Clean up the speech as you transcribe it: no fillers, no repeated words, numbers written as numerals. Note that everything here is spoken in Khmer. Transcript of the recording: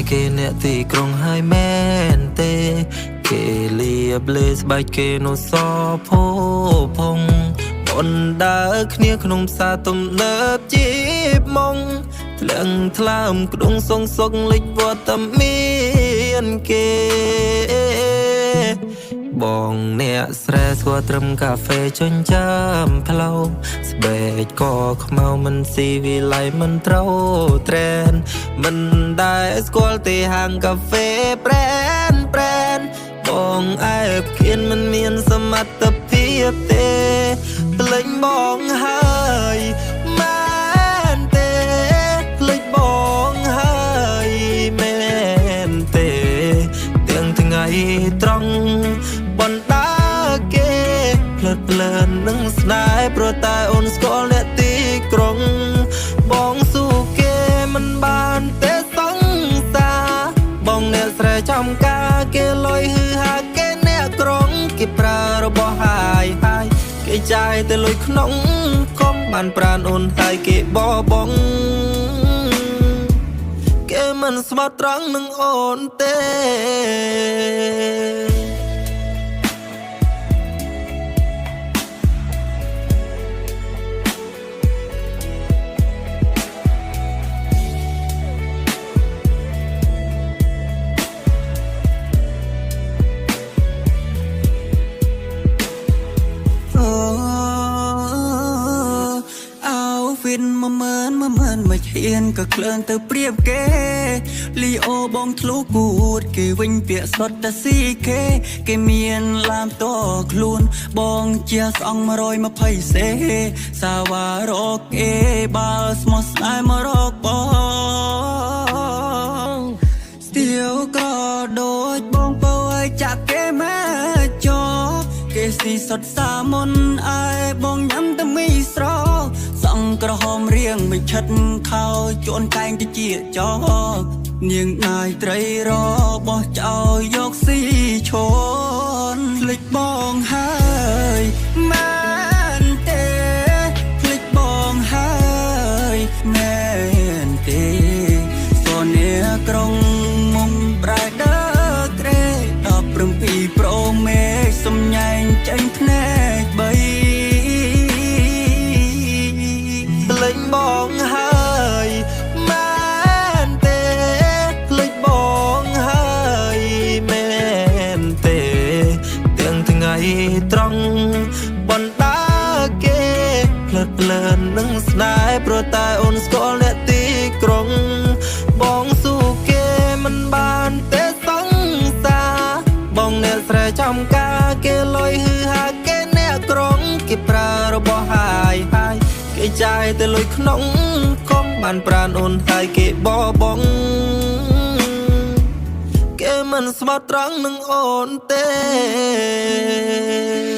គេអ្នកទីក្រុងហើយមែនទេគេលៀបលេស្បែកគេនោះសភោភងអូនដើរគ្នាក្នុងផ្សារទំនើបជីបម៉ងធ្លឹងថ្លើមក្ដុងសងសុកលិចវត្តមានគេបងអ្នកស្រែស្គាល់ត្រឹមកាហ្វេចិញ្ចាំផ្លូវស្បែកកខ្មៅមិនស៊ីវិល័យមិនត្រូវត្រែនមិនដែលស្គាល់ទេហាងកាហ្វេប្រែនប្រែនបងអែបគៀនមិនមានសមត្ថភាពទេភ្លេចបងហើយមែនទេភ្លេចបងហើយមែនទេទាំងថ្ងៃត្រង់បណ្ដាគេភ្លើតភ្លើននឹងស្នេហ៍ព្រោះតែអូនស្គាល់អ្នកទីក្រុងបងស៊ូគេមិនបានទេសង្សារបងអ្នកស្រែចំការគេលុយហឺហាគេអ្នកក្រុងគេប្រើរបស់ហាយហាយគេចាយទៅលុយក្នុងកុំបានប្រានអូនហើយគេបបងគេមិនស្មោះត្រង់នឹងអូនទេ អូអោហ្វីនមួយម៉ឺនមួយម៉ឺនមិនហ៊ានក៏ក្លឿនទៅប្រៀបគេលីអូបងធ្លុះគួតគេវិញពាក្យសុតតែស៊ីគេគេមានឡាមតខ្លួនបងជាស្អង120សេសាវ៉ារកគេបើស្មោះស្នេហ៍មករកបងស្ទៀវក្រដូចបងពៅឲ្យចាក់គេមកចោគេស៊ីសុតសាមុនឯបងញ៉ាំតែមីស្រសង់ក្រហមរៀងមិនឆិតខោជួនកែងទៅជាចោនាងណាយត្រីរបោះចោលយកស៊ីឈនភ្លេចបងហើយមែនទេភ្លេចបងហើយមែនទេសនាក្រុងមុំប្រែដើក្រេ17ប្រូមេសំញែងចេញភ្នែកបី ភ្លេចបងហើយមែនទេភ្លេចបងហើយមែនទេទាំងថ្ងៃត្រង់បណ្ដាគេភ្លើតភ្លើននឹងស្នេហ៍ព្រោះតែអូនស្គាល់អ្នកទីក្រុងបងស៊ូគេមិនបានទេសង្សារបងអ្នកស្រែចំការគេលុយហឺហាគេអ្នកក្រុងគេប្រើរបស់ហាយហាយគេចាយទៅលុយក្នុងកុំបានប្រានអូនហើយគេបបងគេមិនស្មោះត្រង់នឹងអូនទេ។